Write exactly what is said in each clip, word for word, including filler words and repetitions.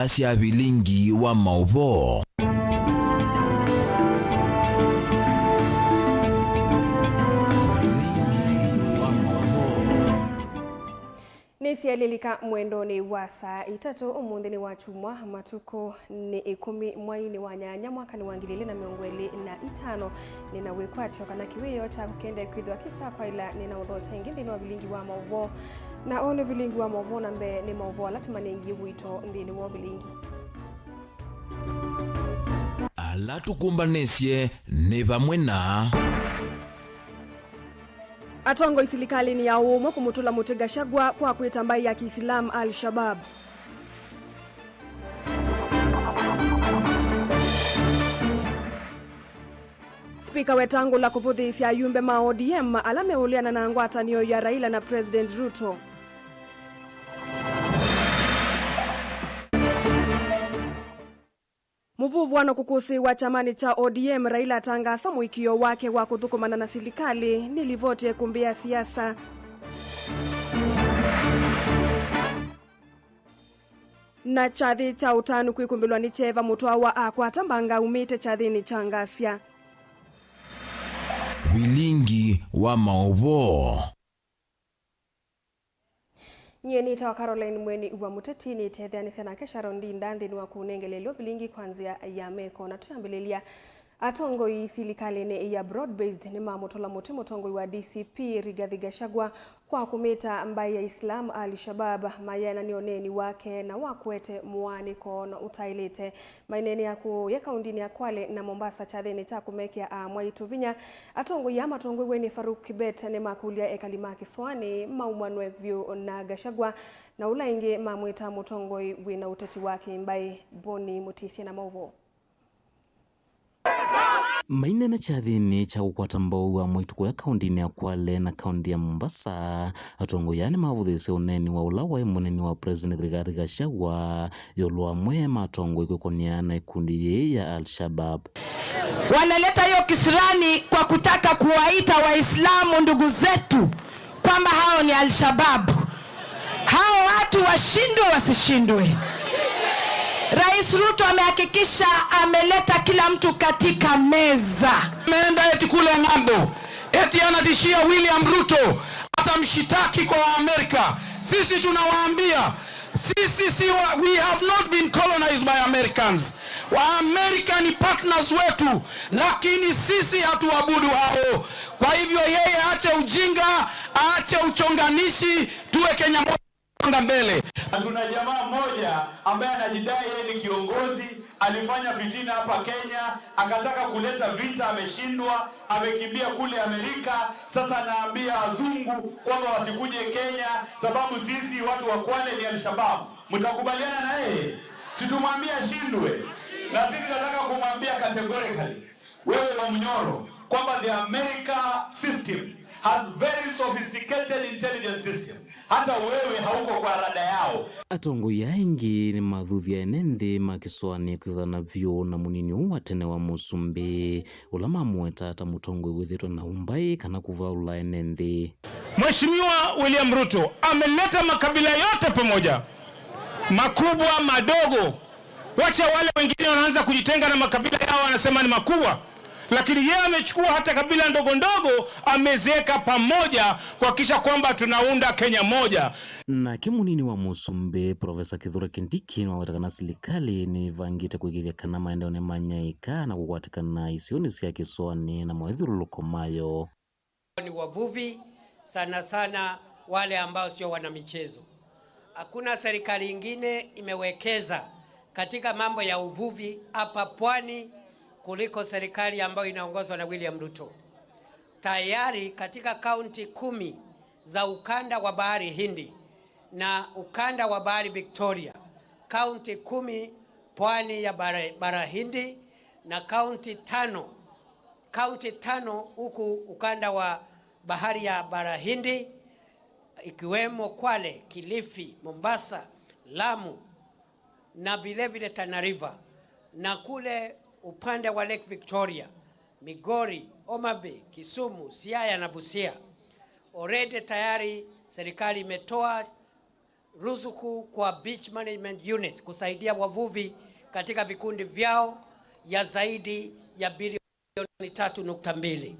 Asya vilingi wa maũvoo. Vilingi wa maũvoo. Nĩsyaĩlĩlika mwendonĩ wa saa itatũ ũmũnthĩ nĩ wa kyumwa, matukũ nĩ ĩkũmi mweinĩ wa nyanya mwakanĩ wa ngili ilĩ na mĩongo ĩlĩ na itano. Nĩ na wĩkwatyo kana kĩwĩoo kyaku kĩendee kwĩthĩwa kĩ kya kwaĩla. Nĩ na ũthokya ĩngĩ nthĩnĩ wa vilingi wa maũvoo. Na oone vilingi wa maũvoo na mbee nĩ maũvoo ala tũmanengie ũito nthĩnĩ wa vilingi. Ala tũkũmbanĩsye nĩ vamwe na. Atongoi silikalĩnĩ ya ũũmwe kũmũtũla mũtĩ Gachagua kwa kwĩta mbaĩ ya Kiislamu Al-Shabab. Spika Wetangula kũvũthĩĩsya ayumbe ma O D M ala meũleana na ngwatanĩo ya Raila na President Ruto. Mũvuvũano kũkũsĩĩwa kyamanĩ kya O D M, Raila atangaasa mũĩkĩĩo wake wa kũthũkũmana na silikalĩ. Nĩ livoti ya ĩkũmbĩ ya siasa. Na kyathĩ kya ũtanu kwĩkũmbĩlwa nĩ kyeva, mũtwawa akwata mbanga aumĩte kyathĩnĩ kya ngasya. Vilingi wa maũvoo. Nyie nĩtawa Caroline Mweni wa Mũteti, nĩtetheanĩsya nake Sharon Ndinda nthĩnĩ wa kũnengelelyo vilingi kwa nzĩa ya meko. Na twĩambĩlĩlya, atongoi silikalĩnĩ ya broad-based nĩmamũtũla mũtĩ mũtongoi wa D C P Rigathi Gachagua kwa kũmĩta mbaĩ ya Islam Al-Shabab, mayĩanany'a ũneeni wake na wakwete mũaanĩko na ũtaĩlĩte. Maineenea kũya kaũndinĩ ya Kwale na Mombasa kyathĩnĩ kya kũmekĩa aamwaitũ vinya. Atongoi aa matongoew'e nĩ Farouk Kibet nĩmakũlya ekali ma kĩsoanĩ maumwanwe vyũ na Gachagua, na ũla ĩngĩ mamwĩta mũtongoi wĩ na ũteti wa kĩmbaĩ. Boni Mũtĩsye na maũvoo. Maineena kyathĩnĩ kya kũkwata mbau aamwaitũ kũya kaũndinĩ ya Kwale na kaũndi ya Mombasa, atongoi aa nĩmavũthĩĩsye ũneeni wa ũla waĩ mũnini wa President Rigathi Gachagua ĩũlũ wa amwe ma atongoi kwĩkũnĩa na ĩkundi yĩĩ ya Al-Shabab. Wanaleta hiyo kisirani kwa kutaka kuwaita Waislamu ndugu zetu kwamba hao ni Al-Shabab. Hao watu washindwe wasishindwe. Rais Ruto amehakikisha ameleta kila mtu katika meza. Ameenda eti kule ng'ambo, eti anatishia William Ruto atamshitaki kwa Waamerika. Sisi tunawaambia, sisi si wa, we have not been colonized by Americans. Waamerika ni partners wetu, lakini sisi hatuabudu hao. Kwa hivyo yeye aache ujinga, aache uchonganishi, tuwe Kenya moja, songa mbele. Na tuna jamaa mmoja ambaye anajidai yeye ni kiongozi, alifanya fitina hapa Kenya, akataka kuleta vita, ameshindwa, amekimbia kule Amerika. Sasa anaambia wazungu kwamba wasikuje Kenya sababu sisi watu wa Kwale ni Al-Shabaab. Mtakubaliana na yeye? Si tumwambie ashindwe? Na sisi nataka kumwambia categorically, wewe wa Mnyoro, kwamba the America system has very sophisticated intelligence system. Hata wewe hauko kwa rada yao. Atongoi aa aingĩ nĩmathuthya ene nthĩ ma kĩsoanĩ kwĩvũthana vyũ na mũnini ũũ wa tene wa mũsumbĩ, ũla mamũwetaa ta mũtongoi wĩthĩtwe na ũmbaĩ kana kũvaũla ene nthĩ. Mheshimiwa William Ruto ameleta makabila yote pamoja, makubwa, madogo. Wacha wale wengine wanaanza kujitenga na makabila yao, wanasema ni makubwa, lakini yeye amechukua hata kabila ndogo ndogo, ameziweka pamoja kuhakikisha kwamba tunaunda Kenya moja. Nake mũnini wa mũsumbĩ, Profesa Kithure Kindiki, nĩwaweta kana silikalĩ nĩvangĩte kũĩkĩĩthya kana maendeeo nĩmanyaĩĩka na kũkwatĩkana isionĩ sya kĩsoanĩ na mawĩthyũlũlũko mayo. Ni wavuvi, sana sana wale ambao sio wanamichezo. Hakuna serikali ingine imewekeza katika mambo ya uvuvi hapa pwani kuliko serikali ambayo inaongozwa na William Ruto. Tayari katika kaunti kumi za ukanda wa Bahari Hindi na ukanda wa Bahari Victoria, kaunti kumi pwani ya Bara, Bara Hindi, na kaunti tano, kaunti tano huku ukanda wa bahari ya Bara Hindi, ikiwemo Kwale, Kilifi, Mombasa, Lamu, na vile vile Tana River, na kule upande wa Lake Victoria, Migori, Homa Bay, Kisumu, Siaya na Busia. Already tayari serikali imetoa ruzuku kwa beach management units kusaidia wavuvi katika vikundi vyao ya zaidi ya bilioni tatu nukta mbili.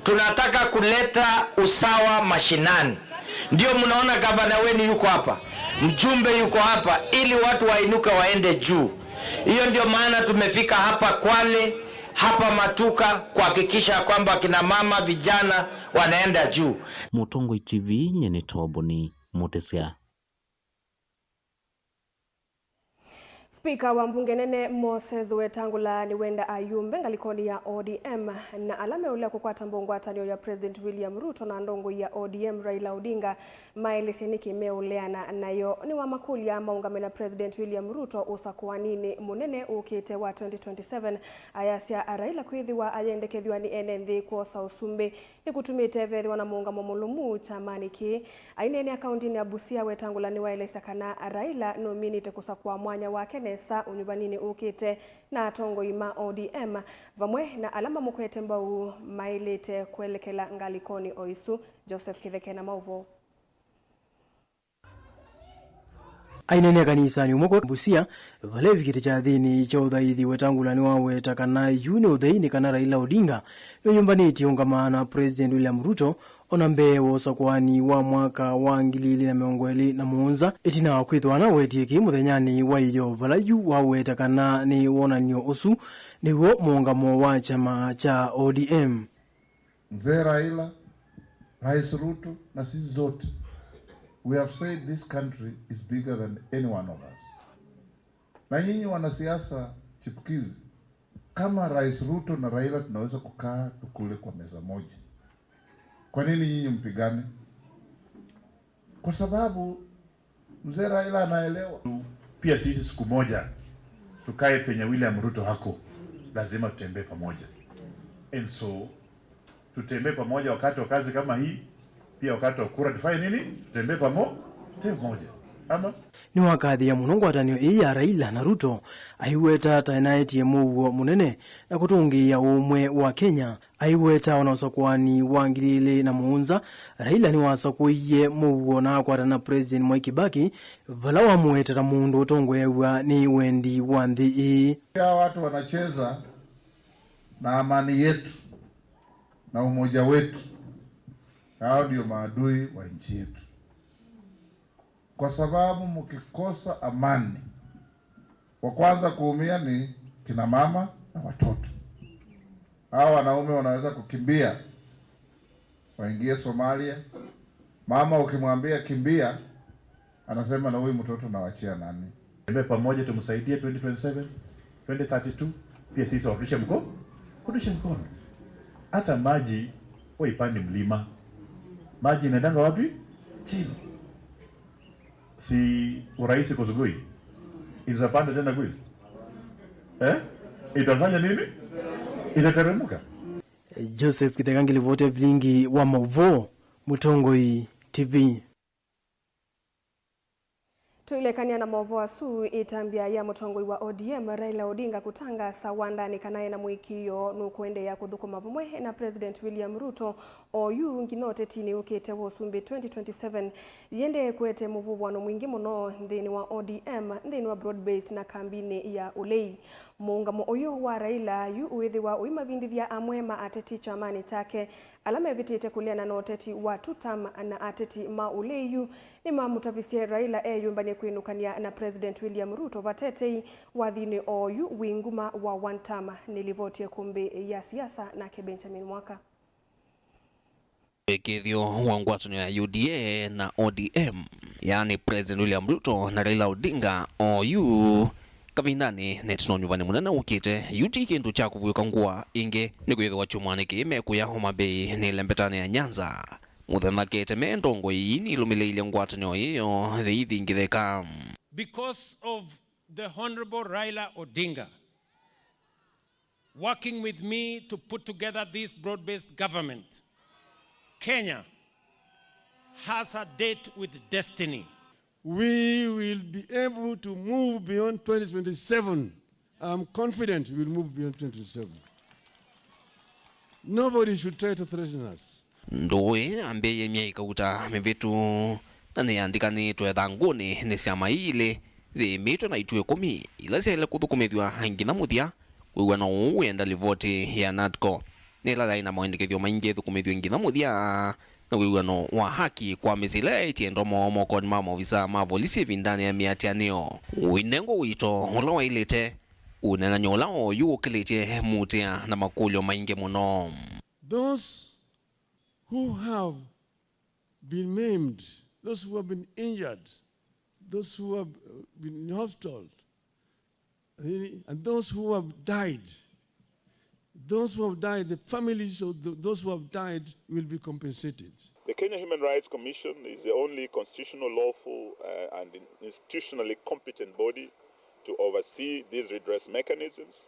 Tunataka kuleta usawa mashinani. Ndio mnaona gavana wenu yuko hapa, mjumbe yuko hapa, ili watu wainuke waende juu. Hiyo ndio maana tumefika hapa Kwale, hapa Matuka, kuhakikisha kwamba kina mama, vijana wanaenda juu. Mũtongoi T V, nyie nĩ Toboni Mũtĩsya. Spika wa mbunge nene Moses Wetangula nĩwenda ayumbe ngalikoni ya O D M na ala meũlea kũkwata mbau ngwatanĩo ya President William Ruto na ndongoi ya O D M Raila Odinga maelesye nĩkĩ meũleana nayo. Nĩwamakũlya maũngame na President William Ruto ũsakũaninĩ mũnene ũkĩte wa twenty twenty-seven, ayasya Raila kwĩthĩwa ayendekethw'a nĩ ene nthĩ kwosa ũsumbĩ nĩkũtumĩte vethĩwa na mũũngamo mũlũmu kyamanĩ kĩĩ. Aineenea kaũntĩnĩ ya Busia, Wetangula nĩwaelesya kana Raila nũminĩte kũsakũa mwanya wake nesa ũnyuvaninĩ ũkĩte na atongoi ma O D M vamwe na ala mamũkwete mbau maĩlĩte kwelekela ngalikoni o isu. Joseph Kĩtheke na maũvoo. Aineenea kanisanĩ ũmwe kwa Busia, vala evikĩte kyathĩnĩ kya ũthaithi, Wetangula nĩwaweta kana yu nĩ ũtheinĩ kana Raila Odinga nĩũyũmbanĩtye ũngama na President William Ruto ona mbee wa ũsakũani wa mwaka wa ngili ilĩ na mĩongo ĩlĩ na mũonza, ĩtina wa kwĩthĩwa anawetie kĩĩ mũthenyanĩ wa ĩyoo, vala yu waweta kana nĩ wonany'o ũsu nĩw'o mũũngamo wa kyama kya O D M. Mzee Raila, Rais Ruto na sisi zote, we have said this country is bigger than any one of us. Na nyinyi wanasiasa chipukizi, kama Rais Ruto na Raila tunaweza kukaa tukule kwa meza moja, kwa nini nyinyi mpigane? Kwa sababu Mzee Raila anaelewa. Pia sisi siku moja tukae penye William Ruto hako, lazima tutembee pamoja. And so, tutembee pamoja wakati wa kazi kama hii, pia wakati wa kura tufanye nini? Tutembee pamo-, tutembee pamoja. Ama? Nĩwakathĩĩa mũno ngwatanĩo ĩĩ ya Raila na Ruto, aiweta ta ĩnaetie mũuo mũnene na kũtũngĩĩa ũũmwe wa Kenya. Aiweta ona ũsakũani wa ngili ilĩ na mũonza, Raila nĩwasakũie mũuo na akwatana na President Mwai Kibaki, vala wamũweta ta mũndũ ũtongoeaw'a nĩ wendi wa nthĩ ĩĩ. Hawa watu wanacheza na amani yetu na umoja wetu, hao ndio maadui wa nchi yetu. Kwa sababu mkikosa amani, wa kwanza kuumia ni kina mama na watoto. Hawa wanaume wanaweza kukimbia waingie Somalia. Mama ukimwambia kimbia, anasema, "Na huyu mtoto nawachia nani?" Tembea pamoja, tumsaidie twenty twenty-seven, twenty thirty-two, pia sisi warudishe mko-, kurudishe mkono. Hata maji waipandi mlima. Maji inaendanga wapi? Chini. Si urais iko Sugoi? Itapanda tena kweli? Eh? Itafanya nini? Itateremka. Joseph Kitheka ngilivoti ya vilingi wa mauvoo, Mũtongoi T V. Tũilekany'a na maũvoo asu, ĩtambya ya mũtongoi wa O D M Raila Odinga kũtangaasa wandanĩ kana ena mũĩkĩĩo nũkũendeea kũthũkũma vamwe na President William Ruto oyu nginya ũtetinĩ ũkĩte wa ũsumbĩ twenty twenty-seven yĩendee kũete mũvũvũano mwingĩ mũno nthĩnĩ wa O D M, nthĩnĩ wa broad-based na kambinĩ ya ũlei. Mũũngamo ũyũ wa Raila yu ũĩthĩwa ũimavindĩthya amwe ma ateti kyamanĩ kyake ala mevĩtĩte kũleana na ũteti wa two-term, na ateti ma ũlei yu nĩmamũtavisye Raila eyũmbany'e kwĩnũkany'a na President William Ruto vatetei wathinĩ oyu wĩ nguma wa one-term. Nĩ livoti ya ĩkũmbĩ ya siasa nake Benjamin Mwaka. Wĩkĩĩthyo wa ngwatanĩo ya U D A na O D M, yaani President William Ruto na Raila Odinga oyu kavindanĩ na ĩtina wa ũnyuvani mũnene ũkĩte, yu ti kĩndũ kya kũvw'ĩka ngũa ĩngĩ, nĩkwĩthĩwa kyumwanĩ kĩĩ mekũya Homa Bay nĩ ĩlembetanĩ ya Nyanza. Mũthenya kete me ndongoi nĩilũmĩlĩilye ngwatanĩo ĩyo yĩithingithĩka. Because of the Honorable Raila Odinga working with me to put together this broad-based government, Kenya has a date with destiny. We will be able to move beyond twenty twenty-seven. I'm confident we will move beyond twenty twenty-seven. Nobody should try to threaten us. Ndũĩ ambĩĩie myei kauta mĩvĩtu na nĩyandĩkanĩtwe ĩthangũnĩ nĩ syama ii ilĩ yĩĩmĩtwe na itũ ĩkũmi ila syaĩle kũthũkũmĩthw'a nginya mũthya. Wĩw'ano ũũ wĩenda livoti ya NADCO nĩ ĩla yaĩ na maendekethyo maingĩ ĩthũkũmĩthw'e nginya mũthya, na wĩw'ano wa haki kwa mĩsyĩ ĩla yaĩtye ndomo mokonĩ ma maovisa ma volisi ĩvindanĩ ya mĩatĩanĩo ũinengwa ũito ũla waĩlĩte. Ũneenany'o ũla oyu ũkĩlĩtye mũtĩa na makũlyo maingĩ mũno. Those who have been maimed, those who have been injured, those who have, uh, been in hospital, eh, and those who have died, those who have died, the families of th- those who have died will be compensated. The Kenya Human Rights Commission is the only constitutional, lawful, uh, and institutionally competent body to oversee these redress mechanisms.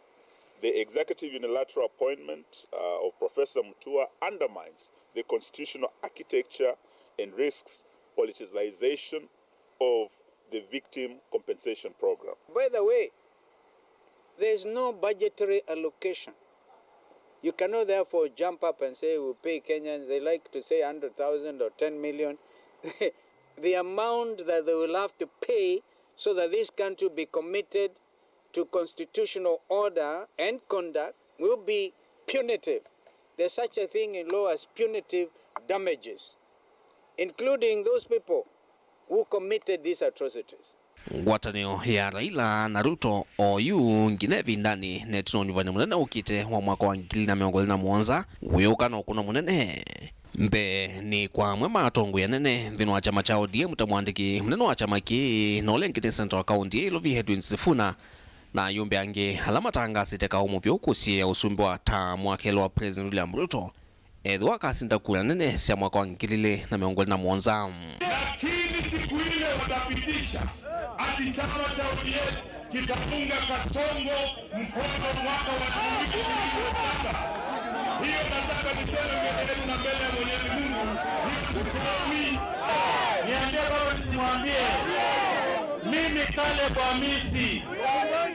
The executive unilateral appointment, uh, of Professor Mutua undermines the constitutional architecture and risks politicization of the victim compensation program. By the way, there is no budgetary allocation. You cannot therefore jump up and say, "We pay Kenyans," they like to say, "one hundred thousand or ten million." The amount that they will have to pay so that this country be committed to constitutional order and conduct will be punitive. There's such a thing in law as punitive damages, including those people who committed these atrocities. Ngwatanĩo ya Raila na Ruto oyu nginya ĩvindanĩ na ĩtina wa ũnyuvani mũnene ũkĩte wa mwaka wa ngili na mĩongo ĩlĩ na mũonza wĩũka na ũkũno mũnene. Mbee nĩ kwa amwe ma atongoi anene nthĩnĩ wa kyama kya O D M ta mwandĩki mũnene wa kyama kĩĩ na ũla ĩngĩ nĩ seneta wa kaũntĩ ya Ilovi Edwin Sifuna, na ayumbe angĩ ala matangasĩte kaũ mũvyũ kũsiĩĩa ũsumbĩ wa term wa kelĩ wa President William Ruto ethĩwa akasinda kura nene sya mwaka wa ngili ilĩ na mĩongo ĩlĩ na mũonza. Lakini siku ile watapitisha ati chama cha O D M kitaunga Kasongo mkono mwaka wa elfu mbili ishirini na saba. Hiyo nataka niseme mbele yenu na mbele ya Mwenyezi Mungu, hiyo sisomi. Niambie baba, nisimwambie. Mimi Caleb Amisi,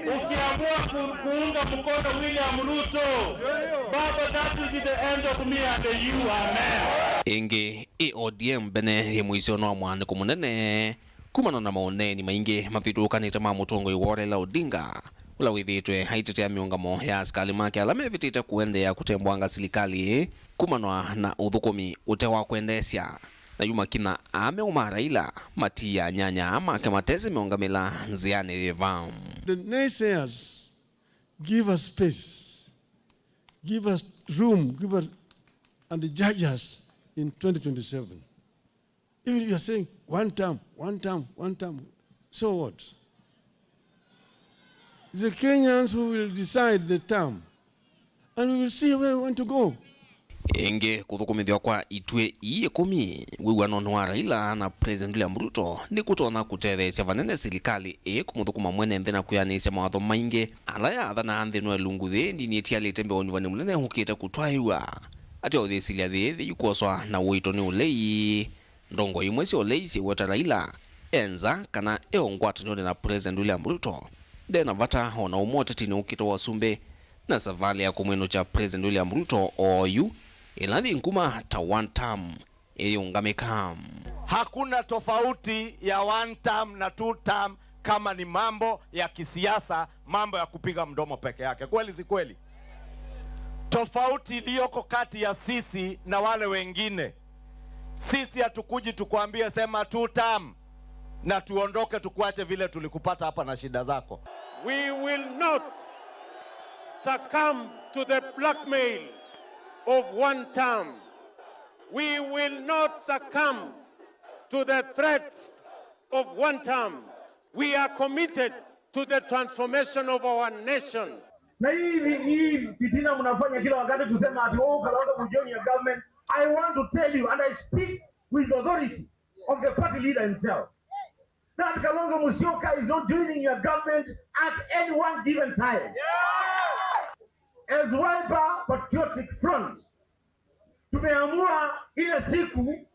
ukiamua ku-, kuunga mkono William Ruto, baba, that will be the end of me and you. Amen. Ĩngĩ, ĩ O D M mbene yĩ mũisyo no mwanĩko mũnene kumana na maũneeni maingĩ mavĩtũkanĩte ma mũtongoi wa Raila Odinga, ũla wĩthĩĩtwe aitetea mĩũngamo ya asikalĩ make ala mevĩtĩte kũendeea kũtembwanga silikalĩ kumana na ũthũkũmi ũte wa kwendeesya. Na yu makina aa meũ ma Raila matiaa anyanya aa make matesĩ meũngamĩla nzĩanĩ yĩva. The naysayers give us space, give us room, give us, and judge us in twenty twenty-seven. Even if you are saying, "One term, one term, one term," so what? The Kenyans who will decide the term, and we will see where we want to go. Ĩngĩ, kũthũkũmĩthw'a kwa ituĩ ii ĩkũmi wĩw'anonĩ wa Raila na President William Ruto nĩkũtonya kũtetheesya vanene silikalĩ ĩĩ kũmũthũkũma mwene nthĩ na kwĩanĩsya mawatho maingĩ ala yaathanaa nthĩnĩ wa ĩlungu yĩĩ ndini ĩtialĩte mbee wa ũnyuvani mũnene ũkĩte kũtwaĩw'a. Ateo yĩsilya yĩĩ yĩkwoswa na ũito nĩ ũlei. Ndongoi imwe sya ũlei syĩweta Raila e nza kana e o ngwatanĩonĩ na President William Ruto nde na vata o na ũmwe ũtetinĩ ũkĩte wa ũsumbĩ, na savalĩ ya kũmwĩnũkya President William Ruto oyu ĩla yĩ nguma ta one term ĩyĩũngamĩka. Hakuna tofauti ya one term na two term kama ni mambo ya kisiasa, mambo ya kupiga mdomo peke yake. Kweli si kweli? Tofauti iliyoko kati ya sisi na wale wengine, sisi hatukuji tukwambie sema two term na tuondoke tukuache vile tulikupata hapa na shida zako. We will not succumb to the blackmail of one term. We will not succumb to the threats of one term. We are committed to the transformation of our nation. Na hii, hii, hii fitina mnafanya kila wakati kusema ati, "Oh, Kalonzo will join your government." I want to tell you, and I speak with authority of the party leader himself, that Kalonzo Musyoka is not joining your government at any one given time. As Wiper Patriotic Front, tumeamua ile siku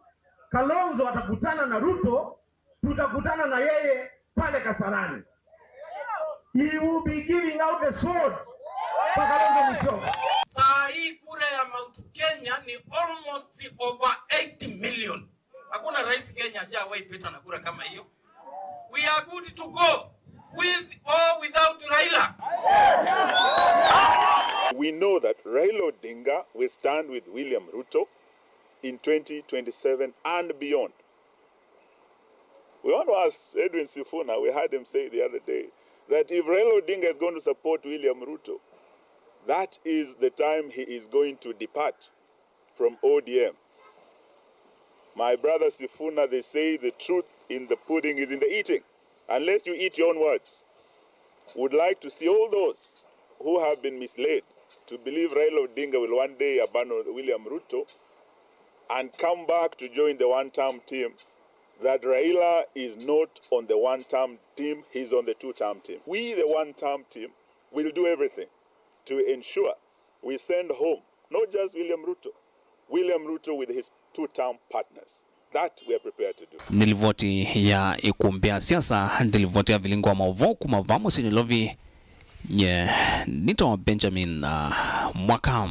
Kalonzo atakutana na Ruto, tutakutana na yeye pale Kasarani. He will be giving out the sword kwa Kalonzo Musyoka. Saa hii kura ya Mount Kenya ni almost over eight million. Hakuna rais Kenya ashawahi pita na kura kama hiyo. We are good to go with or without Raila. We know that Raila Odinga will stand with William Ruto in twenty twenty-seven and beyond. We want to ask Edwin Sifuna, we heard him say the other day that if Raila Odinga is going to support William Ruto, that is the time he is going to depart from O D M. My brother Sifuna, they say the truth in the pudding is in the eating. Unless you eat your own words, would like to see all those who have been misled to believe Raila Odinga will one day abandon William Ruto and come back to join the one-term team, that Raila is not on the one-term team, he's on the two-term team. We, the one-term team, will do everything to ensure we send home not just William Ruto, William Ruto with his two-term partners. That we are prepared to do. Nĩ livoti ya ikumbĩ ya siasa, nĩ livoti ya vilingi wa maũvoo kuma vaa mũsyĩ Nairobi. Nye nĩtawa Benjamin uh, Mwaka.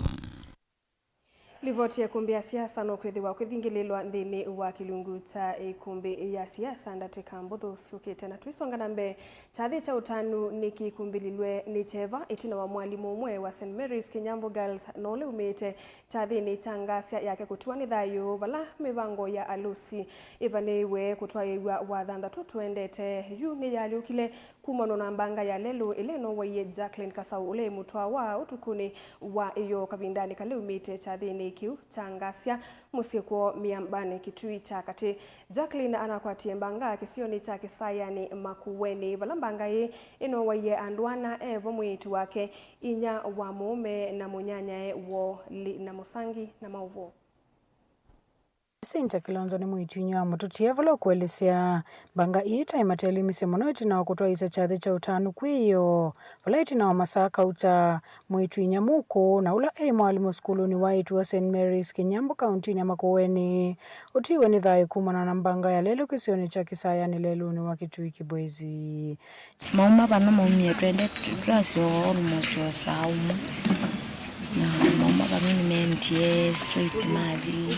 Livoti ya ikumbĩ ya siasa no kwĩthĩwa kwĩthingĩlĩlwa nthĩnĩ wa kĩlungu kya ikumbĩ ya siasa ndatĩka mbũthũ syũkĩte. Na tũisonga na mbee, kyathĩ kya ũtanu nĩkĩkumbĩlilwe nĩ kyeva ĩtina wa mwalimũ ũmwe wa Saint Mary's Kĩnyambũ Girls na ũla umĩte kyathĩnĩ kya ngasya yake kũtiwa nĩ thayũ vala mĩvango ya alusi ĩvanĩĩwe kũtwaĩĩw'a wathanthatũ tũendete. Yu nĩyalyũkile kumanwa na mbanga ya lelũ ĩla ĩnowaie Jacqueline Kasau ũla ĩ mũtwawa ũtukũnĩ wa ĩyoo kavindanĩ kala umĩte kyathĩnĩ kĩu kya ngasya mũsyĩ kwoo Mĩambanĩ Kitui kya Katĩ. Jacqueline anakwatie mbanga kĩsionĩ kya Kĩsayanĩ Makueni, vala mbanga ĩĩ ĩnowaie andũ ana, e vo mwĩĩtu wake, inyia wa mũũme, na mũnyanyae woo. Lina Mũsangi na maũvoo. Jacinta Kilonzo nĩ mwĩĩtu-inyia wa mũtũtie vala ũkũelesya mbanga ii ta ĩmatelimisye mũno ĩtina wa kũtwaĩĩsya kyathĩ kya ũtanu kwĩ ĩyoo, vala ĩtina wa masaa kauta, mwĩĩtu-inyia mũkũũ na ũla eĩ mwalimũ sukulunĩ wa eĩtu wa Saint Mary's Kĩnyambũ kauntinĩ ya Makueni ũtiiwe nĩ thayũ kumana na mbanga ya lelũ kĩsionĩ kya Kĩsayanĩ lelũnĩ wa Kitui Kibwezi. Mauma vano maumie twende twasyo almost o saa ũmwe, na mauma vano nĩmeendie straight mathi,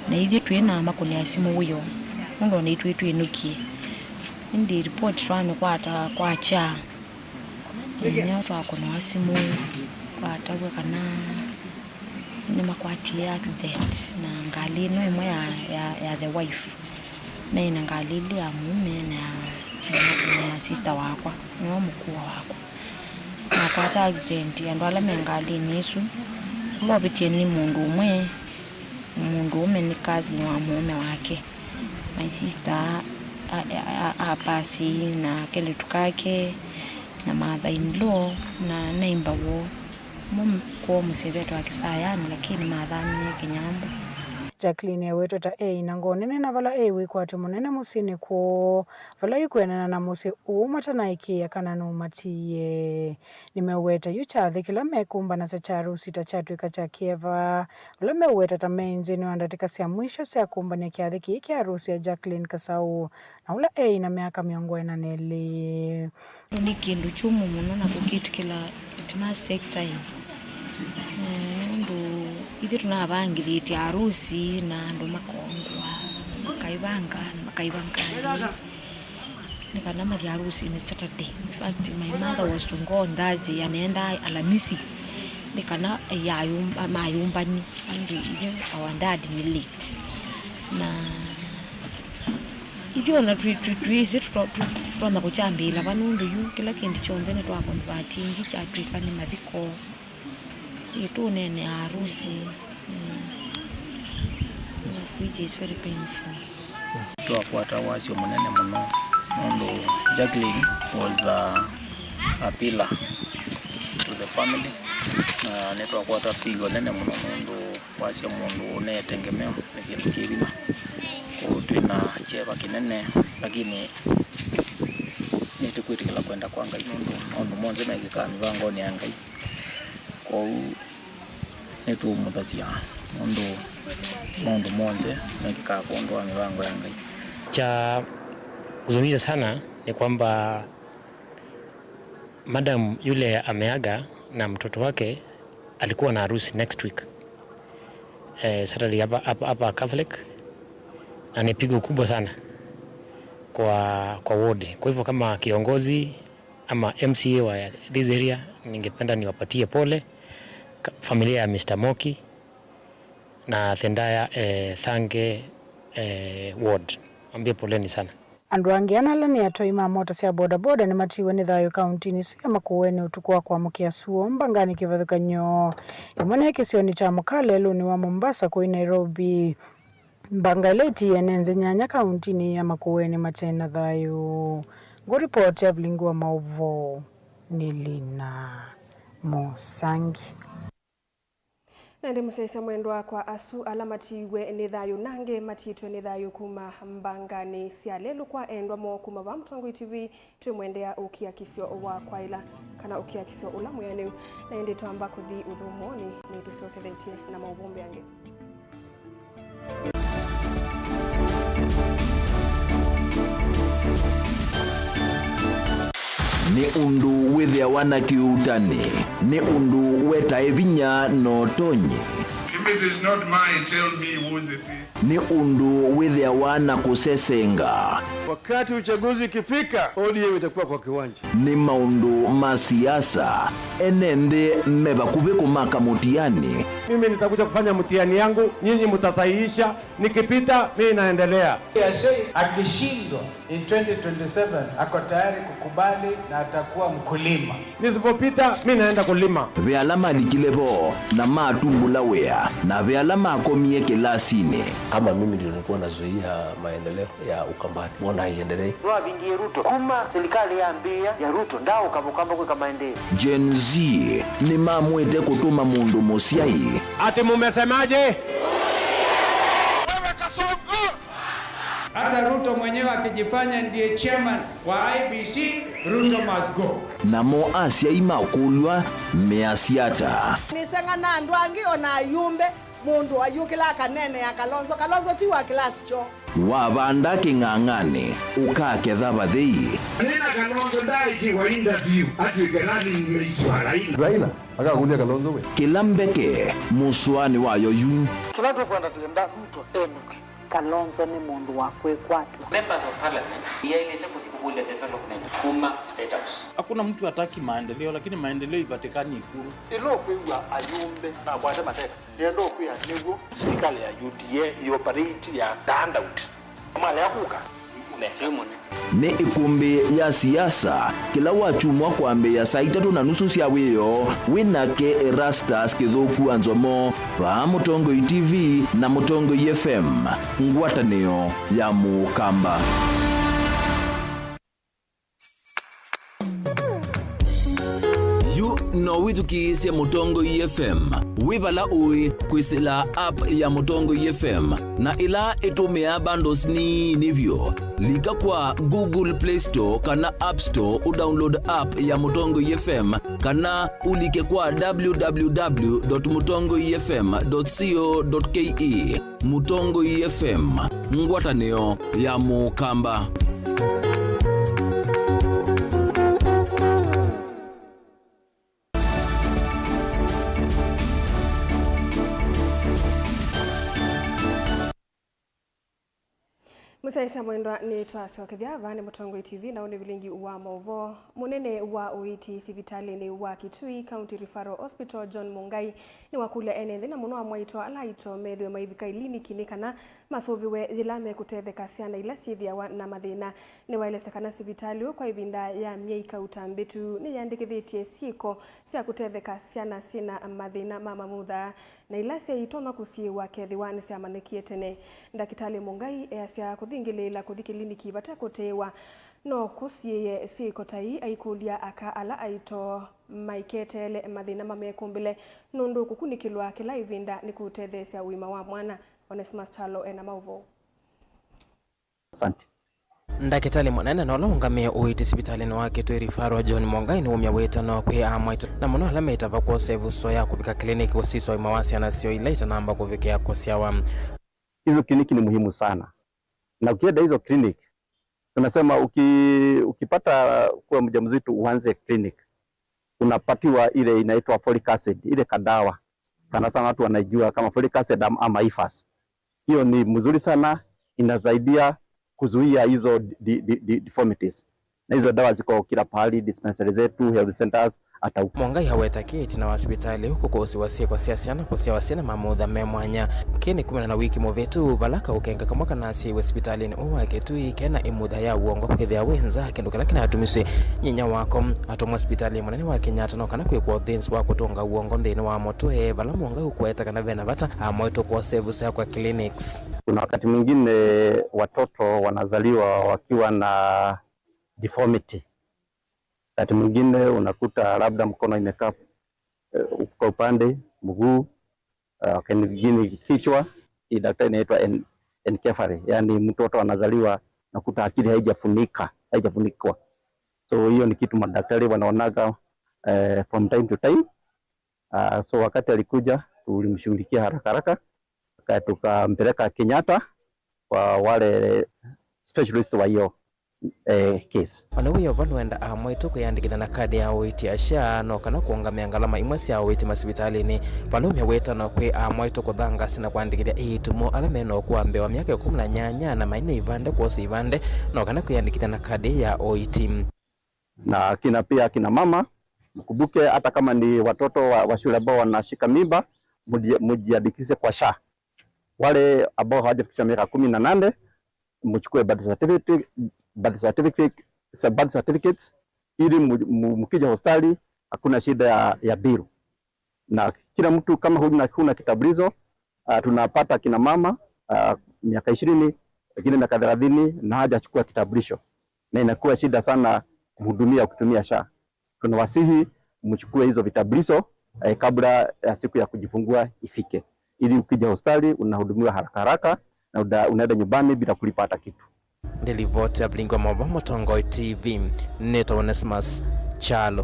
na ithyĩ twĩ na makũnĩa simũ wĩoo, nũndũ ona itwĩ twĩnũkie. Ĩndĩ report twamĩkwata kwakya, ĩnyia twakũnĩwa simũ twatavw'a kana nĩmakwatie accident na ngalĩ ĩno ĩmwe ya, ya, ya the wife. Meĩ na ngalĩ ilĩ, ya mũũme na ya, na ya sister wakwa, nĩwe mũkũũ wakwa. Makwata accident, andũ ala me ngalĩnĩ ĩsu, ũla ũvĩtye nĩ mũndũ ũmwe, mũndũũme nĩ cousin wa mũũme wake. My sister a, a, a, apasi na kelĩtu kake na mother in law na neighbor woo. Mo kwoo mũsyĩ vetwa Kĩsayanĩ, lakini mathamie Kĩnyambũ. Jacqueline ewetwe ta eĩ na ngoo nene na vala eĩ wĩkwatyo mũnene mũsyĩnĩ kwoo, vala yu kwĩanana na mũsyĩ ũũ matanaĩkĩĩa kana nũmatiie. Nĩmeũweta yu kyathĩ kĩla mekũmbanasya kya arusi ta kyatw'ĩka kya kĩeva, vala meũweta ta me nthĩnĩ wa ndatĩka sya mwisho sya kũmbanĩa kyathĩ kĩĩ kya arusi ya Jacqueline Kasau, na ũla eĩ na myaka mĩongo ĩna na ĩlĩ. Nĩ kĩndũ kyũmũ mũno na kũkĩtĩkĩla, it must take time. Eh, nũndũ ithyĩ tũnavangĩthĩtye arusi na andũ makongwa, makaivanga, makaivanga ngalĩ nĩ kana mathi arusinĩ Saturday. In fact, my mother was to go on Thursday, aneendaa Alamisi nĩ kana mayũmbani, nũndũ ithyĩ our dad nĩ late. Na Ithyĩ o na twĩ, twĩ, twĩsĩ tũtonya kũkyambĩĩla va, nũndũ yu kĩla kĩndũ kyonthe nĩtwakonvatingi kyatw'ĩka nĩ mathiko. Ĩ, tũũneenea arusi, mm, which is very painful. Twakwata wasyo mũnene mũno, nũndũ Jacqueline was a, a pillar to the family, na nĩtwakwata pigo nene mũno, nũndũ wasya mũndũ ũneetengemeo nĩ kĩndũ kĩ vinya. Kwoou twĩ na kyeva kĩnene, lakini nĩtũkwĩtĩkĩla kwenda kwa Ngai, nũndũ maũndũ monthe mekĩkaa mĩvangonĩ ya Ngai. Kwoou nĩtũũmũthasya, nũndũ maũndũ monthe mekĩkaa kwondũ wa mĩvango ya Ngai. Cha huzunisha sana ni kwamba Madam yule ameaga na mtoto wake alikuwa na harusi next week, eh, Saturday hapa, hapa, hapa Catholic. Na ni pigo kubwa sana kwa, kwa ward. Kwa hivyo kama kiongozi ama M C A wa this area, ningependa niwapatie pole ka-, familia ya Mister Moki na the entire, eh, Thange, eh, ward. Ambie poleni sana. Andũ angĩ ana ala nĩ atwai ma mota sya bodaboda nĩmatiiwe nĩ thayũ kauntinĩ ĩsu ya Makueni ũtukũ wa kwamũkĩa suo mbanganĩ kĩvathũkany'o ĩmwe nĩ kĩsionĩ kya Mukale ĩlũnĩ wa Mombasa kũi Nairobi. Mbanga ĩla ĩtiie ene nthĩ nyanya kauntinĩ ya Makueni mate na thayũ. Ngũ report ya vilingi wa maũvoo nĩ Lina Mũsangi. Na ĩndĩ mũsyaĩĩsya mwendwa, kwa asu ala matiiwe nĩ thayũ na angĩ matiĩtwe nĩ thayũ kuma mbanganĩ sya lelũ, kwa endwa moo kuma vaa Mũtongoi T V, twĩmwendea ũkiakisyo wa kwaĩla kana ũkiakisyo ũla mwĩanĩu. Na ĩndĩ twamba kũthi ũthũmũonĩ, nĩtũsyokethetye na maũvoo mbee angĩ. Nĩ ũndũ wĩthĩawa na kĩuutani, nĩ ũndũ wetae vinya na ũtonyi. If it is not mine, tell me whose it is. Nĩ ũndũ wĩthĩawa na kũsesenga. Wakati uchaguzi ikifika, O D M itakuwa kwa kiwanja. Nĩ maũndũ ma siasa, ene nthĩ me vakuvĩ kũmaka mũtiani. Mimi nitakuja kufanya mtihani yangu, nyinyi mtasahihisha, nikipita, mimi naendelea. Akishindwa in twenty twenty-seven, ako tayari kukubali na atakuwa mkulima. Nisipopita, mimi naenda kulima. Ve ala malikile vo na matumbũla wĩa, na ve ala makomie kĩlasinĩ. Kama mimi ndio nilikuwa nazuia maendeleo ya Ukambani, mbona haiendelei? Nĩwavingie Ruto kuma serikali yambĩĩa ya Ruto, ndaũka Mũkamba kwĩka maendeeo. Gen Z nĩmamwĩte kũtũma mũndũ mũsyai. Ati mumesemaje? Wewe Kasongo! Hata Ruto mwenyewe akijifanya ndiye chairman wa I E B C, Ruto must go. Namo asyai makũlw'a measya ata? Nĩseng'ana andũ angĩ o na ayumbe. Mũndũ ayũkĩla akaneenea Kalonzo. Kalonzo ti wa kĩlasi kyoo. Wavanda kĩng'ang'anĩ, ũkaketha vathei. Nĩna Kalonzo ndaikiwa interview atw'ĩke running mate wa Raila. Raila akakũlya Kalonzo we. Kĩla mbeke mũsũanĩ wayo yu. Kĩla tũkwenda, tũyenda Ruto enũke. Kalonzo nĩ mũndũ wa kwĩkwatw'a. Members of Parliament yaĩlĩte kũthi kũkũlya development kuma State House. Hakuna mtu hataki maendeleo, lakini maendeleo ipatikani Ikulu. Ĩla ũkwĩw'a ayumbe nakwate mateka, nĩenda ũkwĩa nĩw'o. Serikali ya U D A ĩoperate ya the handout. Malea kũka, nĩkũmeka. Nĩ ĩkũmbĩ ya siasa, kĩla wakyumwa kwambĩĩa saa itatũ na nusu sya wĩoo, wĩ nake Erastus Kĩthũku wa Nzomo, vaa Mũtongoi T V na Mũtongoi F M, ngwatanĩo ya Mũkamba. Yu no wĩthukĩĩsye Mũtongoi F M wĩ vala ũĩ kwĩsĩla app ya Mũtongoi F M na ĩla ĩtũmĩaa bundles nini vyũ. Lika kwa Google Play Store kana App Store ũdownload app ya Mũtongoi F M kana ũlike kwa W W W dot mũtongoi F M dot co dot K E. Mũtongoi F M, ngwatanĩo ya Mũkamba. Mũsyaĩĩsya mwendwa, nĩtwasyokethya. Vaa nĩ Mũtongoi T V, na ũũ nĩ vilingi wa maũvoo. Mũnene wa ũiiti sivitalĩnĩ wa Kitui County Referral Hospital, John Mũngai, nĩwakũlya ene nthĩ, na mũno amwaitwa ala aito, methĩwe maivika iliniki nĩ kana masũvĩwe yĩla mekũtetheka syana ila syĩthĩawa na mathĩna. Nĩwaelesya kana sivitalĩ ũũ kwa ĩvinda ya myei kauta mbĩtu nĩyĩandĩkĩthĩtye syĩko sya kũtetheka syana syĩna mathĩna ma mamutha, na ila syaitonya kũsiĩĩwa kethĩwa nĩsyamanyĩkie tene. Ndakĩtalĩ Mũngai easya kũthingĩlĩĩla kũthi kĩliniki vate kũtĩĩwa no kũsiĩĩe syĩko ta ii, aikũlya aka ala aito maiketeele mathĩna mamekũmbĩle, nũndũ kũkunĩkĩlwa kĩla ĩvinda nĩkũũtetheesya ũima wa mwana. Onesimus Kyalo ena maũvoo. Asante. Ndakĩtalĩ mũnene na ũla ũngamĩe ũiiti sivitalĩnĩ wa Kitui Referral, John Mũngai, nĩwaumya wĩtano kwĩ amwaitũ, na mũno ala metawa kwosa ĩvuso ya kũvika kĩliniki kũsisya ũima wa syana syoo ila itanamba kũvikĩa kũsyawa. Hizo kliniki ni muhimu sana, na ukienda hizo kliniki, tunasema uki-, ukipata kuwa mjamzito uanze kliniki, unapatiwa ile inaitwa folic acid, ile kadawa. Sana sana watu wanaijua kama folic acid am-, ama ifas. Hiyo ni mzuri sana, inasaidia kuzuia hizo di, di, di, deformities. Na hizo dawa ziko kila pahali, dispensary zetu, health centers, hata huko. Mwangai aweta kĩĩ ĩtina wa sivitalĩ ũũ kũkũsĩwa syĩko sya syana kũsyawa syĩna mamutha me mwanya. Kĩĩ nĩ kumana na wiki mũvĩtu, vala kaũkenga kamwe kanasyaĩwe sivitalĩnĩ ũũ wa Kitui kena ĩmutha ya ũongo kwĩthĩa wĩ nza, kĩndũ kĩla kĩnatumisye nyinya wako atũmwa sivitalĩ mũnene wa Kenyatta no kana kwĩkwa ũthĩnzi wa kũtũnga ũongo nthĩnĩ wa mũtwe, vala Mwangai ũkũweta kana vena vata amwaitũ kwosa ĩvusa kwa clinics. Kuna wakati mwingine watoto wanazaliwa wakiwa na deformity. Wakati mwingine unakuta labda mkono imekaa, eh, kwa upande, mguu, eh, wakati mwingine kichwa. Hii daktari inaitwa en-, encephaly, yaani mtoto anazaliwa nakuta akili haijafunika, haijafunikwa. So hiyo ni kitu madaktari wanaonaga, eh, from time to time. Ah, so wakati alikuja, tulimshughulikia haraka haraka, tuka-, tukampeleka Kenyatta kwa wale specialist wa hiyo, eh, case. Ona wĩ o vo, nũenda amwaitũ kwĩyandĩkĩthya na kadi ya ũiiti ya SHA no kana kũũngamĩa ngalama imwe sya ũiiti masivitalĩnĩ. Valaumya wĩtano kwĩ amwaitũ kũthangaasya na kũandĩkĩthya eĩtu moo ala me na ũkũũ wa mbee wa myaka ĩkũmi na nyanya na mai na ivande kwosa ivande no kana kwĩyandĩkĩthya na kadi ya ũiiti. Na kina pia kina mama, mkumbuke hata kama ni watoto wa, wa shule ambao wanashika mimba, muji-, mujiandikishe kwa SHA. Wale ambao hawajafikisha miaka kumi na nane, mchukue birth certificate, birth certificate, birth certificates, ili mu-, mu-, mkija hospitali, hakuna shida ya, ya bill. Na kila mtu kama huna, huna kitambulisho, ah, tunapata kina mama, ah, miaka ishirini, wengine miaka thelathini na hajachukua kitambulisho. Na inakuwa shida sana kumhudumia kutumia SHA. Tunawasihi mchukue hizo vitambulisho, eh, kabla ya siku ya kujifungua ifike. Ili ukija hospitali unahudumiwa haraka haraka na uda-, unaenda nyumbani bila kulipa hata kitu. Nĩ livoti ya Vilingi wa Maũvoo Mũtongoi T V, nĩtawa Onesmus Kyalo.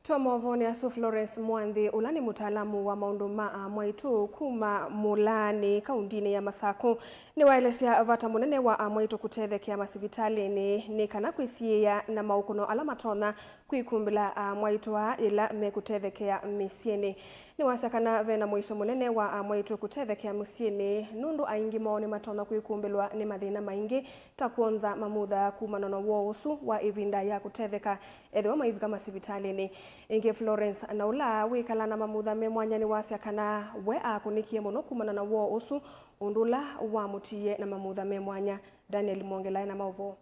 Twa maũvoonĩ asu, Florence Mwanthi, ũla nĩ mũtaalamu wa maũndũ ma amwaitũ kuma Mũlaanĩ, kaũndĩnĩ ya Masakũ, nĩwaelesya vata mũnene wa amwaitũ kũtethekea masivitalĩnĩ nĩ kana kwĩsiĩĩa na maũkũno ala matonya kwĩkumbĩla amwaitũ aa yĩla mekũtethekea mĩsyĩnĩ. Nĩwasya kana ve na mũisyo mũnene wa amwaitũ kũtethekea mũsyĩnĩ nũndũ aingĩ moo nĩmatonya kwĩkumbĩlwa nĩ mathĩna maingĩ ta kwonza mamutha kumana na woo ũsu wa ĩvinda ya kũtetheka ethĩwa maivika masivitalĩnĩ. Ĩngĩ, Florence, na ũla wĩkalaa na mamutha me mwanya, nĩwasya kana we akũnĩkie mũno kumana na woo ũsu, ũndũ ũla wamũtiie na mamutha me mwanya. Daniel Mwongela ena maũvoo.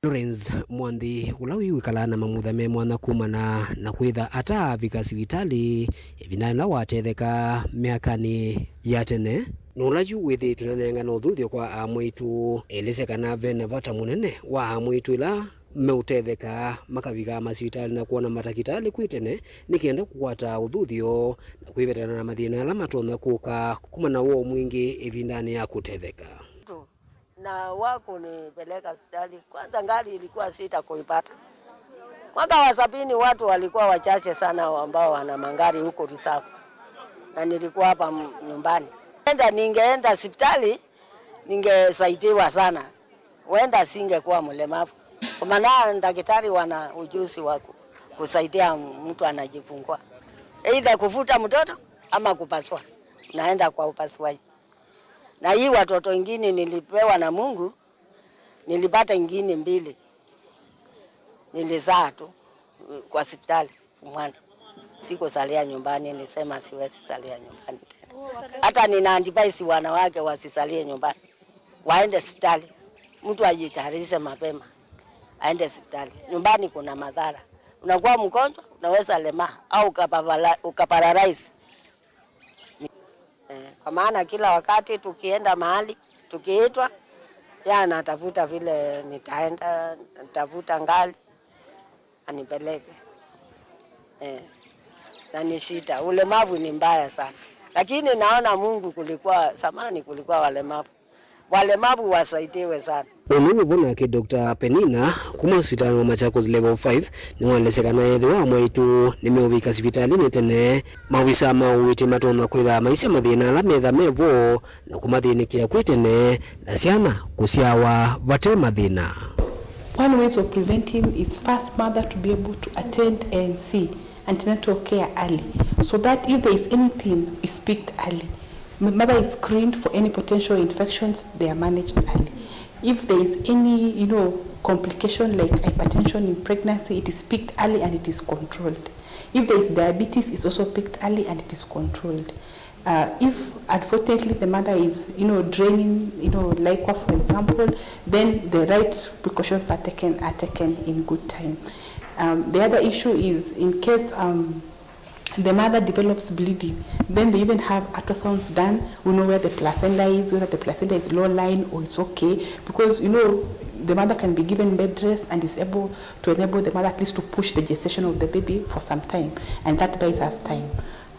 Florence Mwanthi, ũla wĩw'ĩkalaa na mamutha me mwanya kumana na kwĩtha ataavika sivitalĩ ĩvindanĩ yĩla watetheka myakanĩ ya tene, na ũla yu wĩthĩĩtwe nanengana ũthuthyo kwa amwaitũ, elesya kana ve na vata mũnene wa amwaitũ ĩla meũtetheka makavika masivitalĩ na kwona matakĩtalĩ kwĩ tene nĩ kenda kũkwata ũthuthyo na kwĩvetana na mathĩna ala matonya kũka kumana na woo mwingĩ ĩvindanĩ ya kũtetheka. Na wakunipeleka hospitali. Kwanza gari ilikuwa sita kuipata. Mwaka wa sabini watu walikuwa wachache sana ambao wana magari huko reserve. Na nilikuwa hapa m-, nyumbani. Enda, ningeenda hospitali, ningesaidiwa sana. Huenda singekuwa mlemavu. Kwa maana daktari wana ujuzi wa ku-, kusaidia mtu anajifungua. Either kuvuta mtoto ama kupasua. Naenda kwa upasuaji. Na hii watoto ingine nilipewa na Mungu, nilipata ingine mbili. Nilizaa tu kwa hospitali mwana. Sikuzalia nyumbani, nilisema siwezi zalia nyumbani tena. Hata nina advise wanawake wasizalie nyumbani. Waende hospitali. Mtu ajitayarishe mapema. Aende hospitali. Nyumbani kuna madhara. Unakuwa mgonjwa, unaweza lemaa au ukapapala-, ukaparalyze. Eh, kwa maana kila wakati tukienda mahali, tukiitwa, yeye anatafuta vile nitaenda, natafuta gari, anipeleke. Eh, na ni shida. Ulemavu ni mbaya sana. Lakini naona Mungu kulikuwa, zamani kulikuwa walemavu. Walemavu wasaidiwe sana. Ũndũ ũmwe vo nake Doctor Penina kuma sivitalĩ wa Machakos Level five nĩwaelesya kana ethĩwa amwaitũ nĩmeũvika sivitalĩnĩ tene, maovisa ma ũiiti matonya kwĩtha maisya mathĩna ala metha me vo na kũmathĩnĩkĩa kwĩ tene, na syana kũsyawa vate mathĩna. One ways of preventing is first mother to be able to attend A N C, antenatal care, early, so that if there is anything, is picked early. m- mother is screened for any potential infections, they are managed early. If there is any, you know, complication like hypertension in pregnancy, it is picked early and it is controlled. If there is diabetes, it's also picked early and it is controlled. Uh, if unfortunately the mother is, you know, draining, you know, liquor, for example, then the right precautions are taken, are taken in good time. Um, the other issue is in case, um, the mother develops bleeding, then they even have ultrasounds done. We know where the placenta is, whether the placenta is low lying or it's okay, because, you know, the mother can be given bed rest and is able to enable the mother at least to push the gestation of the baby for some time, and that buys us time.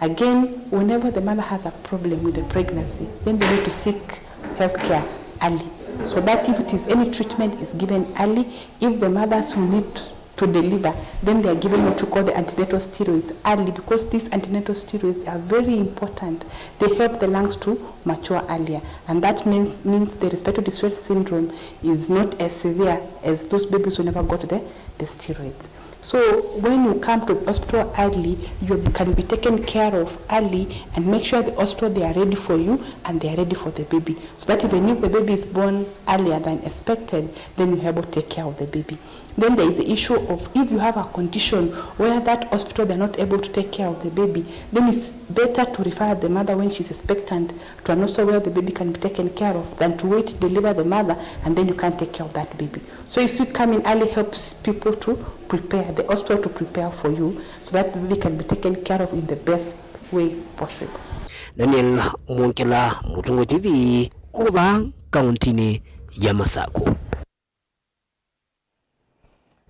Again, whenever the mother has a problem with the pregnancy, then they need to seek healthcare early, so that if it is any treatment is given early. If the mothers who need to deliver, then they are given what we call the antenatal steroids early, because these antenatal steroids are very important. They help the lungs to mature earlier, and that means, means the respiratory distress syndrome is not as severe as those babies who never got the, the steroids. So when you come to the hospital early, you can be taken care of early, and make sure the hospital, they are ready for you and they are ready for the baby, so that even if the baby is born earlier than expected, then you're able to take care of the baby. Then there is the issue of if you have a condition where that hospital, they're not able to take care of the baby, then it's better to refer the mother when she's expectant to an hospital where the baby can be taken care of than to wait, deliver the mother, and then you can't take care of that baby. So you see, coming early helps people to prepare, the hospital to prepare for you, so that the baby can be taken care of in the best way possible. Daniel Mwongela, Mũtũngũ T V, kuma kaunti-inĩ ya Masaku.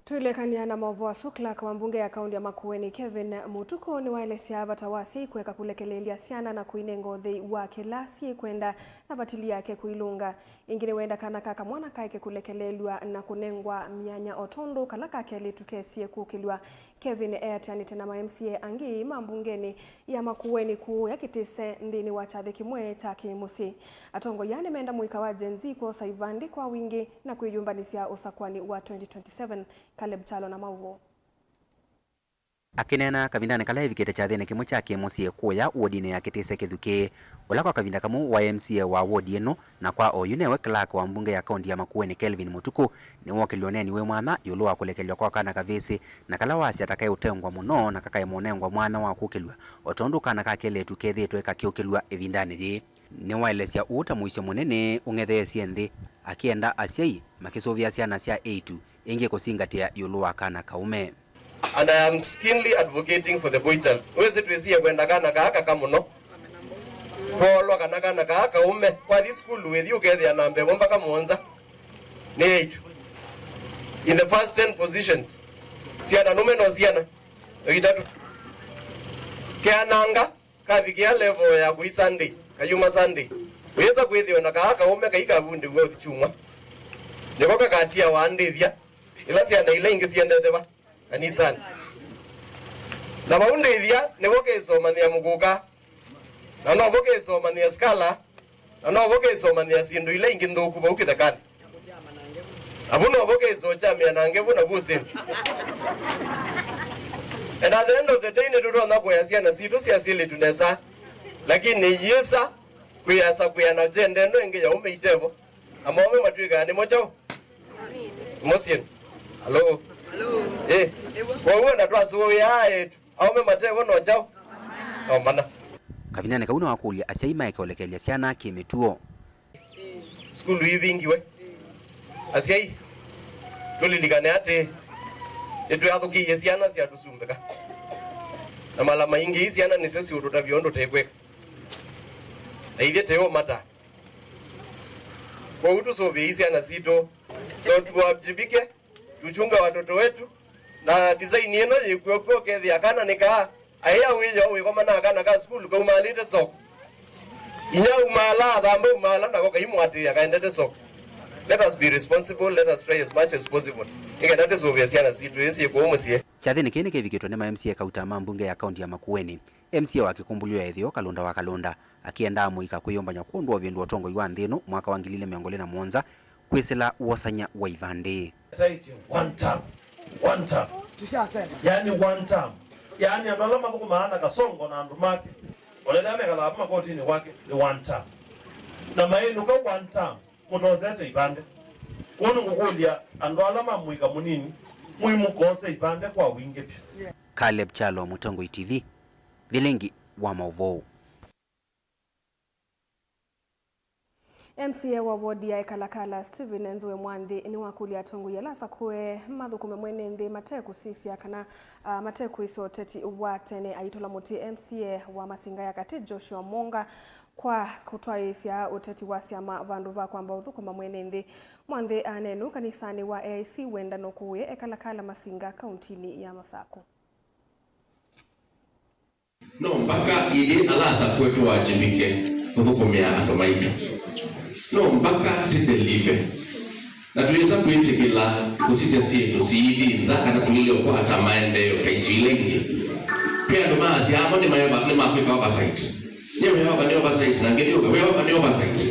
Twĩlekany'a na maũvoo asu, clerk wa mbunge ya kaunti ya Makueni, Kevin Mũtukũ, nĩwaelesya vata wa asyai kũeka kũlekelelya syana na kũinenga ũthei wa kĩla syĩkwenda na vatili yake kũilũnga. Ĩngĩ nĩwenda kana ka kamwana kaeke kũlekelelw'a na kũnengwa myanya o tondũ kala ka kelĩtu kesie kũkĩlw'a. Kevin eatĩanĩte na ma M C A angĩ ma mbungenĩ ya Makueni kũũya kĩtĩse nthĩnĩ wa kyathĩ kĩmwe kya kĩ-mũsyĩ. Atongoi aa nĩmenda mũika wa Gen Z kwosa ivandĩ kwa wingĩ na kwĩyũmbanĩsya ũsakũanĩ wa twenty twenty-seven. Caleb Kyalo na maũvoo. Akĩneena kavindanĩ kala evikĩte kyathĩnĩ kĩmwe kya kĩ-mũsyĩ kũũya wodinĩ ya Kĩtĩse Kĩthukĩ, ũla kwa kavinda kamwe waĩ M C A wa wodi ĩno, na kwa oyu newe clerk wa mbunge ya kaunti ya Makueni Kelvin Mũtukũ, nĩwookĩlw'a ũneeni wĩ mwanya ĩũlũ wa kũlekelw'a kwa kana kavĩsĩ, na kala wasya ta kaĩũtengwa mũno na kakaema ũnengwa mwanya wa kũkĩlw'a, o tondũ kana ka kelĩtu kethĩĩtwe kakĩũkĩlw'a ĩvindanĩ yĩĩ. Nĩwaelesya ũu ta mũisyo mũnene ũng'etheesye nthĩ, akĩenda asyai makĩsũvĩa syana sya eĩtu ĩngĩ kũsingatĩa ĩũlũ wa kana kaũme. And I am keenly advocating for the boy child. Wĩsĩ twĩsie kwenda kana kaa kaka mũno. Kwolwa kana kana kaa kaũme, kwathi sukulu wĩthi ũkethĩa namba ĩmwe mpaka mũonza nĩ eĩtu. In the first ten positions, syana nũme no syana o itatũ. Keananga kavikĩa level ya kũi Sunday, kayuma Sunday. Wĩsa kwĩthĩwa na kaa kaũme kai kavundĩw'a ũthi kyumwa. Nĩko kakatia waandĩthya ĩla syana ila ingĩ siendete va kanisanĩ. Na vau ndĩthya nĩvo kĩsomanĩa mũkũka, na novo kĩsomanĩa skala, na novo kĩsomanĩa syĩndũ ila ingĩ nthũku vau kĩthekanĩ. Na vu novo kĩsokyamĩa na ngevu na vusĩnĩ. And at the end of the day, nĩtũtonya kũea syana sitũ sya syĩlĩtu nesa, lakini yĩsa kwĩasa kwĩana kyenda ĩno ĩngĩ ya ũme itevo. Amaume matw'ĩkaa nĩmo kyaũ? Nĩmo syĩndũ. Alo? Ĩ. Kwoou ona twasũwĩaa eĩtu, aũme matevo no kyaũ? No mana. Kavindanĩ kau nĩwakũlya asyai maeke ũlekelya syana kĩ-mĩtuo. Sukulu ivingiwe. Asyai, tũlilikane atĩĩ, nĩtwĩathũkĩie syana syatũsumbĩka. Na mala maingĩ ii syana nĩsyo siũtũtavya ũndũ tũkwĩka. Na ithyĩ tũũmata. Kwoou tũsũvĩei syana sitũ. So tuwajibike, tuchunge watoto wetu. Na design ĩno yĩkw'o kw'o ũkethĩa kana nĩ kaa, aĩa wĩoo wĩkomana kana ka sukulu kaumaalĩte soko. Inya umaala, athamba umaala, nako kaimũatĩĩa kaendete soko. Let us be responsible, let us try as much as possible. Nĩkenda tũsũvĩe syana sitũ ĩĩ syĩ kũu mũsyĩ. Kyathĩnĩ kĩĩ nĩkĩvikĩtwe nĩ ma M C A kauta ma mbunge ya kaunti ya Makueni. M C A wa Kĩkũmbũlyo ya Ĩtheo, Kalũnda wa Kalũnda, akĩendaa mũika kwĩyũmbany'a kwondũ wa ũvĩndũa ũtongoi wa nthĩ ĩno mwaka wa ngili ilĩ mĩongo ĩlĩ na mũonza kwĩsĩla wosany'a wa ivandĩ. Title, one term, one term. Tushasema. Yaani one term. Yaani andũ ala mathũkũmaa na Kasongo na andũ make. Ona ethĩwa mekalaa vau makotinĩ kwake, nĩ one term. Na maĩnũka one term, mũtosete ivandĩ. Kwoou nĩngũkũlya andũ ala ma mũika mũnini, mũimũkose ivandĩ kwa wingĩ vyũ. Caleb Kyalo, Mũtongoi T V, vilingi wa maũvoo. M C A wa wodi ya Ekalakala, Stephen Nzũe Mwanthi, nĩwakũlya atongoi ala asakũe mathũkũme mwene nthĩ mate kũsisya kana, ah, mate kwĩsya ũteti wa tene. Aitũla mũtĩ M C A wa Masinga ya Katĩ, Joshua Monga, kwa kũtwaĩĩsya ũteti wa syama vandũ va kwamba ũthũkũma mwene nthĩ. Mwanthi aneenũ kanisanĩ wa A I C wendano kũũya Ekalakala Masinga, kauntinĩ ya Masakũ. No mbaka ithyĩ ala asakũe tũwajibike kũthũkũmĩa andũ maitũ. No mbaka tũdelive. Na tũyĩsa kwĩtĩkĩla kũsisya syĩndũ siithi nza kana tũilye ũkwata maendeeo ta isu ila ingĩ. Kwĩ andũ maasya amwe nĩmaeva-, nĩmakwĩka oversight. Nĩ wĩoka nĩ oversight, na ngĩ nĩ wĩoka nĩ oversight.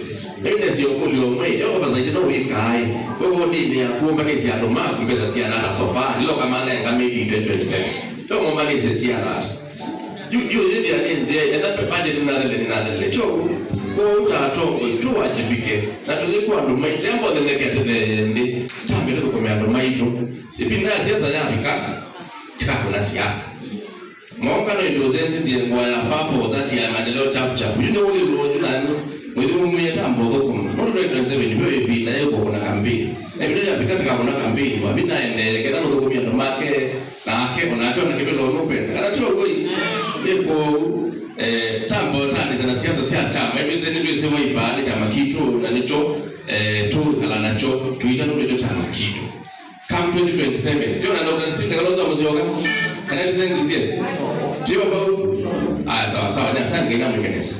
Ĩu nĩsĩ ũkũlyo ũmwe, ĩ oversight no wĩkaa ĩ? We wodinĩ yaku ũmbanĩsye andũ maku mbesa siana ata sofa, iloka manenga maybe twenty twenty-seven. No mũmbanĩsye siana ata? Yu, yu yĩthĩa nĩ nzĩa, enda pe budget nĩnathele, nĩnathele. Kyoou, kwoou ta atongoi, tũwajibike, na tũyĩkwa andũ maitũ, amba ũthenekete nthĩ, tambe tũthũkũme andũ maitũ. Ĩvinda ya siasa yavika, tĩkakũna siasa. Monga no ĩndĩ ũsenzisye ngũa ya papa ũsatia ya maendeleo chap chap. Yu nĩ ũlĩ lũonyu nanyu. Mwĩthĩ mumie tambo thũkũma. Nũndũ twenty twenty-seven nĩyo ĩvinda ya kũkũna campaign. Na ĩvinda yavika tũkakũna campaign, mavinda aendee, ketha mũthũkũmi andũ make, nake, onake ona kĩvĩla ũnũkwenda. Kana ti ũguo ĩ? Nĩ kwoou, eh, tambo tanĩsya na siasa sya chama. Ĩtwĩsĩ nĩtwĩsĩ Wiper nĩ chama kitũ, na nĩkyo, eh, tũkala nakyo, tũita nũndũ nĩkyo chama kitũ. Come twenty twenty-seven. Ndio na Doctor Stephen Kalonzo Musyoka. Kana tũsenzisye? Ndio bau. Aya, sawa, sawa. Nĩ asante, Ngai namwĩke nesa.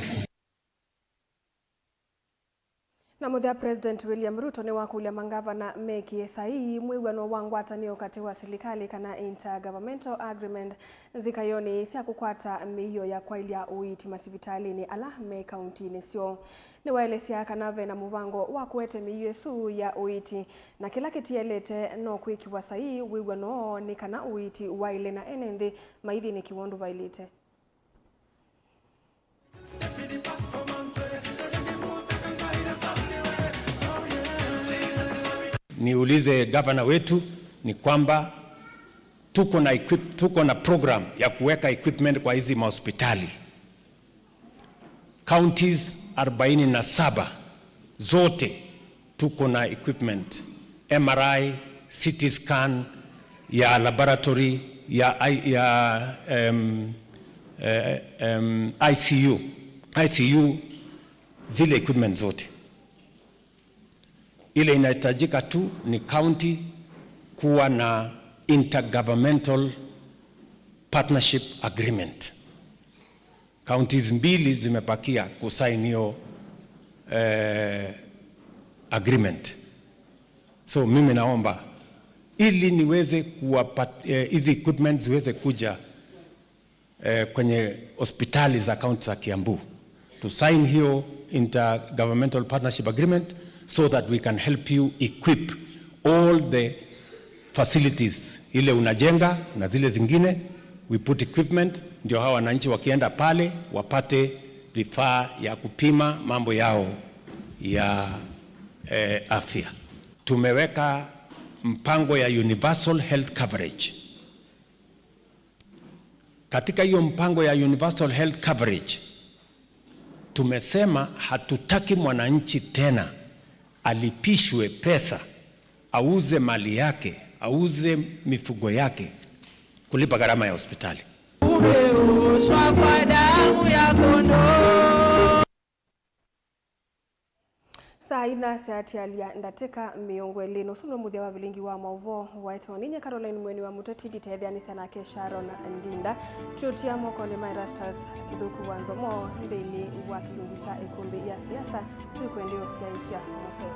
Na mũthya, President William Ruto nĩwakũlya mangavana mekĩe saii mwĩw'ano wa ngwatanĩo katĩ wa silikalĩ kana intergovernmental agreement nzikayonĩ sya kũkwata mĩio ya kwaĩlya ũiiti masivitalĩnĩ ala me kauntinĩ syoo. Nĩwaelesya kana ve na mũvango wa kũete mĩio ĩsu ya ũiiti, na kĩla kĩtielete no kwĩkĩwa saii wĩw'ano nĩ kana ũiiti waĩle na ene nthĩ maithinĩkĩwa ũndũ vaĩlĩte. Niulize gavana wetu ni kwamba tuko na equip-, tuko na program ya kuweka equipment kwa hizi mahospitali. Counties arobaini na saba zote tuko na equipment, M R I, C T scan, ya laboratory, ya I-, ya, em, eh, em, I C U, I C U, zile equipment zote. Ile inahitajika tu ni county kuwa na intergovernmental partnership agreement. Counties mbili zimebakia kusign hiyo, eh, agreement. So mimi naomba ili niweze kuwapat-, eh, hizi equipment ziweze kuja, eh, kwenye hospitali za kaunti za Kiambu, to sign hiyo intergovernmental partnership agreement so that we can help you equip all the facilities, ile unajenga na zile zingine, we put equipment, ndio hawa wananchi wakienda pale wapate vifaa ya kupima mambo yao ya, eh, afya. Tumeweka mpango ya universal health coverage. Katika hiyo mpango ya universal health coverage, tumesema hatutaki mwananchi tena alipishwe pesa, auze mali yake, auze mifugo yake kulipa gharama ya hospitali. Umeoshwa kwa damu ya kondoo. Saa itha syaatialya ndatĩka mĩongo ĩlĩ. Na ũsu nĩ mũthya wa vilingi wa maũvoo waetwe nĩ nyie Caroline Mweni wa Mũteti, nditetheanĩsya nake Sharon Ndinda. Twĩũtia mokonĩ ma Erastus Kĩthũku wa Nzomo nthĩnĩ wa kĩlungu kya ĩkũmbĩ ya siasa. Tũikwendea ũsyaĩĩsya mũseo.